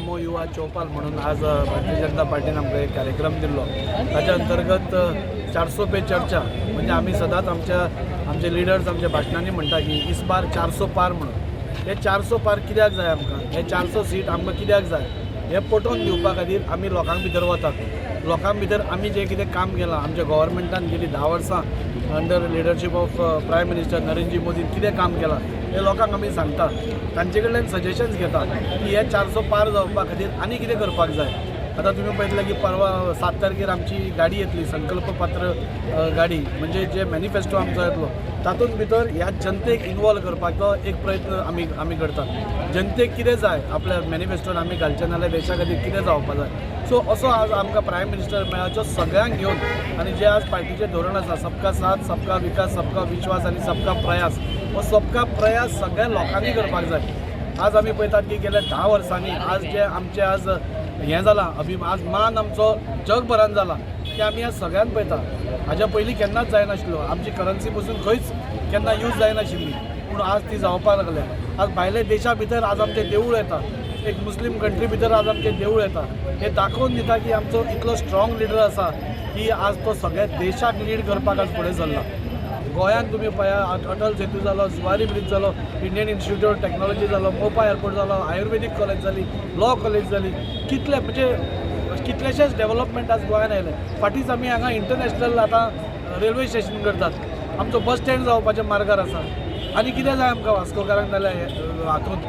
नमो युवा चौपाल म्हणून आज भारतीय जनता पार्टीन आमकां एक कार्यक्रम दिल्लो. ताच्या अंतर्गत 400 पे चर्चा, म्हणजे आमी सदांच आमच्या आमचे लिडर्स आमच्या भाशणांनी म्हणटा की इस बार 400 पार म्हणून. हे 400 पार कित्याक जाय आमकां, हे 400 सीट आमकां कित्याक जाय, हें पटोवन दिवपा खातीर आमी लोकां भितर वतात. लोकां भितर आमी जें कितें काम केलां, आमच्या गव्हर्मेंटान गेलीं 10 वर्सां under leadership of Prime Minister Narendraji मोदीन कितें काम केलां, हें लोकांक आमी सांगता. तांचे कडल्यान सजेशन्स घेता की हे 400 पार जावपा खातीर आनी कितें करपाक जाय. आतां तुमी पळयतले की परवा 7 तारखेर आमची गाडी येतली, संकल्प पत्र गाडी, म्हणजे जे मॅनिफेस्टो आमचो येतलो तातूंत भितर ह्या जनतेक इनवॉल्व करपाचो एक प्रयत्न आमी करतात. जनतेक कितें जाय आपल्या मॅनिफेस्टोन आमी घालचें नाजाल्यार देशा खातीर कितें जावपा जाय. सो असो आज आमकां प्रायम मिनिस्टर मेळ्ळा जो सगळ्यांक घेवन आनी जे आज पार्टीचें धोरण आसा, सबका साथ, सबका विकास, सबका विश्वास आनी सबका प्रयास, हो सबका प्रयास सगळ्या लोकांनी करपाक जाय. आज आमी पळयतात की गेल्या 10 वर्सांनी आज जे आमचे आज हें जालां, आज मान आमचो जगभरान जाला की आमी आज सगळ्यांत पळयता. हाज्या पयलीं केन्नाच जायनाशिल्लो. आमची करन्सी पसून खंयच केन्ना यूज जायनाशिल्ली, पूण आज ती जावपाक लागल्या. आज भायल्या देशा भितर आज आमचें देवूळ येता, एक मुस्लीम कंट्री भितर आज आमचें देवूळ येता. हें दाखोवन दिता की आमचो इतलो स्ट्रॉंग लिडर आसा की आज तो सगळ्या देशाक लीड करपाक आज फुडें सरला. गोंयांत तुमी पळया, अटल सेतू जालो, जुवारी ब्रिज जालो, इंडियन इन्स्टिट्यूट ऑफ टॅक्नॉलॉजी जालो, मोपा एअरपोर्ट जालो, आयुर्वेदीक कॉलेज जाली, लॉ कॉलेज जाली, कितले म्हणजे कितलेशेच डेव्हलपमेंट आज गोंयांत आयले. फाटींच आमी हांगा इंटरनॅशनल आतां रेल्वे स्टेशन करतात, आमचो बस स्टँड जावपाच्या मार्गार आसा. आनी कितें जाय आमकां वास्कोकारांक जाल्यार हातूंत?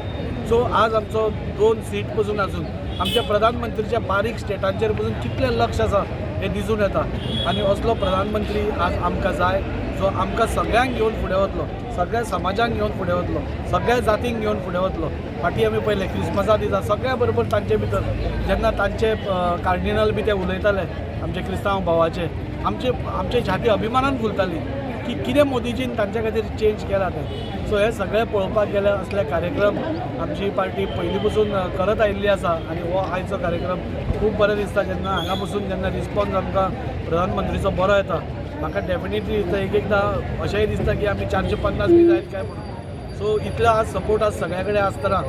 सो आज आमचो 2 सीट पसून आसून आमच्या प्रधानमंत्रीच्या बारीक स्टेटांचेर पसून कितलें लक्ष आसा हें दिसून येता. आनी असलो प्रधानमंत्री आज आमकां जाय जो आमकां सगळ्यांक घेवन फुडें वतलो, सगळ्या समाजांक घेवन फुडें वतलो, सगळ्या जातींक घेवन फुडें वतलो. फाटीं आमी पळयलें क्रिसमसा दिसा सगळ्या बरोबर तांचे भितर जेन्ना तांचे कार्डिनल बी ते उलयताले आमचे क्रिस्तांव भावाचे, आमचे आमचे छाती अभिमानान फुलताली की कितें मोदीजीन तांच्या खातीर चेंज केला तें. सो हें सगळें पळोवपाक गेल्यार असले कार्यक्रम आमची पार्टी पयलीं पसून करत आयिल्ली आसा आनी हो आयचो कार्यक्रम खूब बरें दिसता. जेन्ना हांगा बसून जेन्ना रिस्पॉन्स आमकां प्रधानमंत्रीचो बरो येता, म्हाका डेफिनेटली दिसता एक एकदां अशेंय दिसता की आमी 450 बी जायत काय म्हणून. सो इतलो आज सपोर्ट आज सगळ्या कडेन आसतना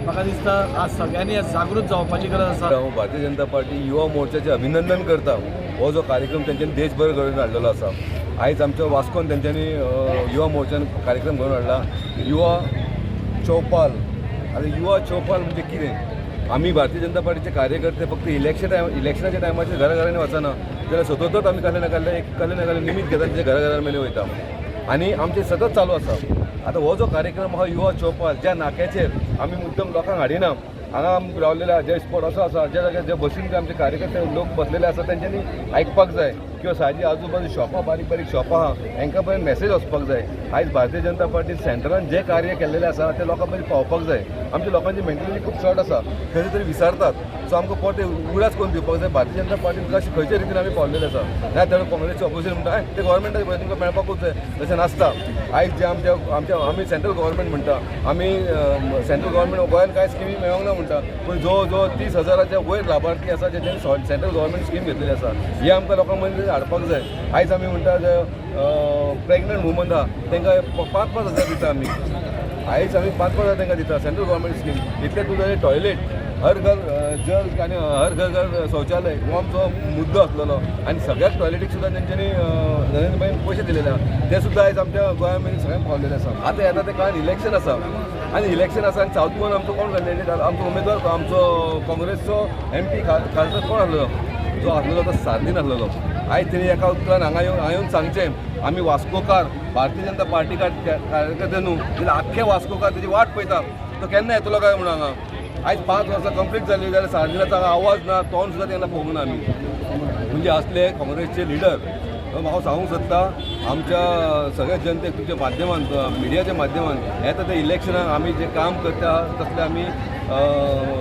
म्हाका दिसता आज सगळ्यांनी जागृत जावपाची गरज आसा. हांव भारतीय जनता पार्टी युवा मोर्चाचें अभिनंदन करता. हो जो कार्यक्रम तेंच्यांनी देशभर घडोवन हाडलेलो आसा, आयज आमच्या वास्कोन तेंच्यांनी युवा मोर्चान कार्यक्रम घडोवन हाडला, युवा चौपाल. आतां युवा चौपाल म्हणजे कितें? आमी भारतीय जनता पार्टीचे कार्यकर्ते फक्त इलेक्शनाच्या टायमाचेर घरा घरांनी वचना, जाल्यार सततच आमी कसलें ना कसलें एक कसलें ना कसलें निमीत घेता, तेंच्या घरा घरां मेरेन वयता आनी आमचें सतत चालू आसा. आतां हो जो कार्यक्रम आहा युवा चौपाल, ज्या नाक्याचेर आमी मुद्दम लोकांक हाडिना, हांगा आमी रावलेले जे स्पॉट असो आसा ज्या जाग्यार जे बसीन जे आमचे कार्यकर्ते लोक बसलेले आसा तेंच्यांनी आयकपाक जाय किंवा सायजी आजू बाजू शॉपां, बारीक बारीक शॉपां आहा, हांकां पर्यंत मॅसेज वचपाक जाय. आयज भारतीय जनता पार्टी सेंट्रलान जें कार्य केल्लेलें आसा तें लोकां पर्यंत पावपाक जाय. आमच्या लोकांची मेंटलिटी खूब शॉर्ट आसा, खंय तरी विसरतात. सो आमकां परते उगडास करून दिवपाक जाय भारतीय जनता पार्टीन कशें खंयच्या रितीन आमी पावलेले आसा. ना तर काँग्रेसचे ऑपोजिशन म्हणटा ते गव्हर्मेंटाचे पळय तुमकां मेळपाकूच जाय, तशें नासता. आयज जे आमच्या आमच्या आमी सेंट्रल गव्हर्मेंट म्हणटा, आमी सेंट्रल गव्हर्मेंट गोंयांत कांय स्किमी मेळोंक ना म्हणटा, पूण जो जो 30 हजाराच्या वयर लाभार्थी आसा जेच्यांनी सेंट्रल गव्हर्मेंट स्कीम घेतलेली आसा, ही आमकां लोकां मदीं हाडपाक जाय. आयज आमी म्हणटा जे प्रेग्नंट वुमन आहा तांकां 5-5 हजार दिता आमी. आयज आमी 5-5 हजार तांकां दिता सेंट्रल गव्हर्मेंट स्कीम. इतलें तुजो टॉयलेट, हर घर जल आनी हर घर घर शौचालय हो आमचो मुद्दो आसलेलो आनी सगळ्याच टॉयलेटीक सुद्दां तेंच्यांनी नरेंद्र भाईन पयशे दिलेले आहा, ते सुद्दां आयज आमच्या गोंया मेरेन सगळ्यांक पावलेले आसा. आतां येता ते काळान इलेक्शन आसा आनी इलेक्शन आसा आनी सावथ गोवान आमचो कोण कॅन्डिडेट, आमचो उमेदवार, आमचो काँग्रेसचो एमपी खासदार कोण आसलेलो? जो आसलेलो तो सार्दीन आसलेलो. आयज तेणी एका उतरान हांगा येवन हांगा येवन सांगचें, आमी वास्कोकार भारतीय जनता पार्टी कार्यकर्ते न्हू जाल्यार आख्खे वास्कोकार तेजी वाट पळयता तो केन्ना येतलो काय म्हणून हांगा. आयज 5 वर्सां कंप्लीट जाली जाल्यार सार्दिनाचो हांगा आवाज ना, तोंड सुद्दां तेन्ना पळोवंक ना आमी. म्हणजे असले काँग्रेसचे लिडर. हांव सांगूंक सोदता आमच्या सगळ्या जनतेक तुमच्या माध्यमान, मिडियाच्या माध्यमान, येता ते इलेक्शनाक आमी जें काम करता तसले आमी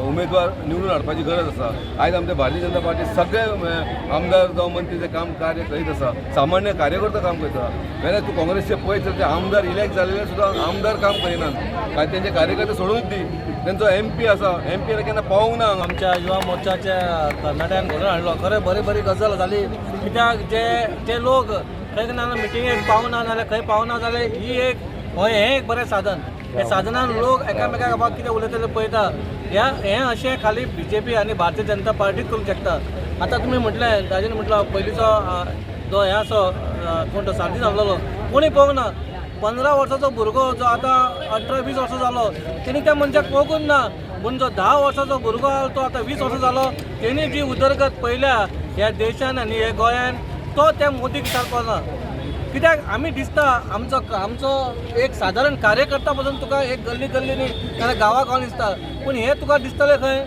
उमेदवार निवडून हाडपाची गरज आसा. आयज आमच्या भारतीय जनता पार्टी सगळे आमदार जावं मंत्री जे काम कार्य करीत आसा, सामान्य कार्यकर्ता काम करता, जाल्यार तूं काँग्रेसचे पळयत जाल्यार ते आमदार इलेक्ट जाल्ले सुद्दां आमदार काम करिनात, काय तेंचे कार्यकर्ते सोडूनच दी, तेंचो एमपी आसा, एमपी केन्ना पावूंक ना हांगा. आमच्या युवा मोर्चाच्या तरणाट्यांक घडोवन हाडलो. खरें बरी बरी गजाल जाली, कित्याक जे जे लोक खंय ना मिटिंगेक पावना जाल्यार, खंय पावना जाल्यार ही एक हो हें एक बरें साधन. हे साधनान लोक एकामेकाक बाबा कितें उलयतले पळयता. ह्या हें अशें खाली बीजेपी आनी भारतीय जनता पार्टीच करूंक शकता. आतां तुमी म्हटलें, दाजीन म्हटलो, पयलींचो जो हें आसा, कोण तो सार्दीन आहलोलो, कोणी पळोवंक ना. 15 वर्साचो भुरगो जो आतां 18-20 वर्सां जालो, तेणी त्या मनशाक पळोवंकूच ना. पूण जो 10 वर्साचो भुरगो आहा तो आतां 20 वर्सां जालो, तेणी जी उदरगत पळयल्या ह्या देशान आनी ह्या गोंयान, तो त्या मोदीक विचारपाक ना. कित्याक आमी दिसता आमचो आमचो एक सादारण कार्यकर्ता पासून तुका एक गल्ली गल्लीनी नाल्यार गांवा गांवांनी दिसता. पूण हें तुका दिसतलें खंय?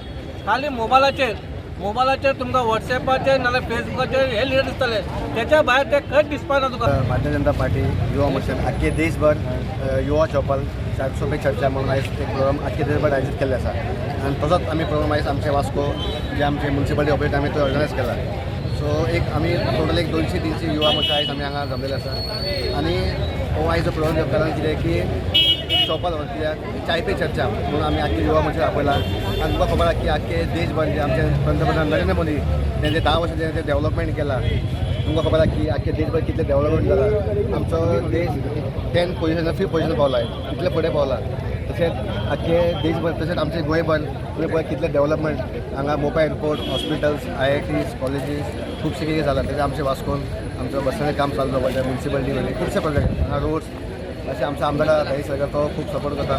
खाली मोबायलाचेर, मोबायलाचेर तुमकां वॉट्सॅपाचेर नाल्यार फेसबुकाचेर हे लिडर दिसतले, त्याच्या भायर ते खंयच दिसपा ना तुका. भारतीय जनता पार्टी युवा मोर्चान आख्खे देशभर युवा चौपाल 400 पे चर्चा म्हणून आयज एक प्रोग्राम आख्खे देशभर आयोजीत केल्ले आसा आनी तसोच आमी प्रोग्राम आयज आमचे वास्को जे आमचे मुन्सिपालिटी ऑफिस आमी तो ऑर्गनायज केला. सो एक आमी टोटल एक 200-300 युवा मोर्चा आयज आमी हांगा जमलेले आसा. आनी हो आयज प्रोग्राम कारण कितें की चौपाल कित्याक चाय पे चर्चा म्हणून आमी आख्खे युवा मोर्चा आपयला. आनी तुमकां खबर आसा की आख्खे देशभर जे आमचे पंतप्रधान नरेंद्र मोदी तेंचे 10 वर्सां जें डेव्हलपमेंट केला, तुमकां खबर आसा की आख्खे देशभर कितले डेव्हलपमेंट जाला. आमचो देश 10 पोजिशन 5th position पावला, कितले फुडें पावला. तशेंच आख्खे देशभर तशेंच आमचे गोंयभर तुमी पळय कितले डेव्हलपमेंट हांगा Mopa airport, hospitals, IITs, colleges खुबशे कितें जाला. तशें आमचे वास्कोन आमचो बस काम चालू जावपाचें, मुन्सिपालिटी खुबशे प्रोजेक्ट हांगा रोड्स, अशें आमचो आमदार आसा सरकार तो खूब सपोर्ट करता.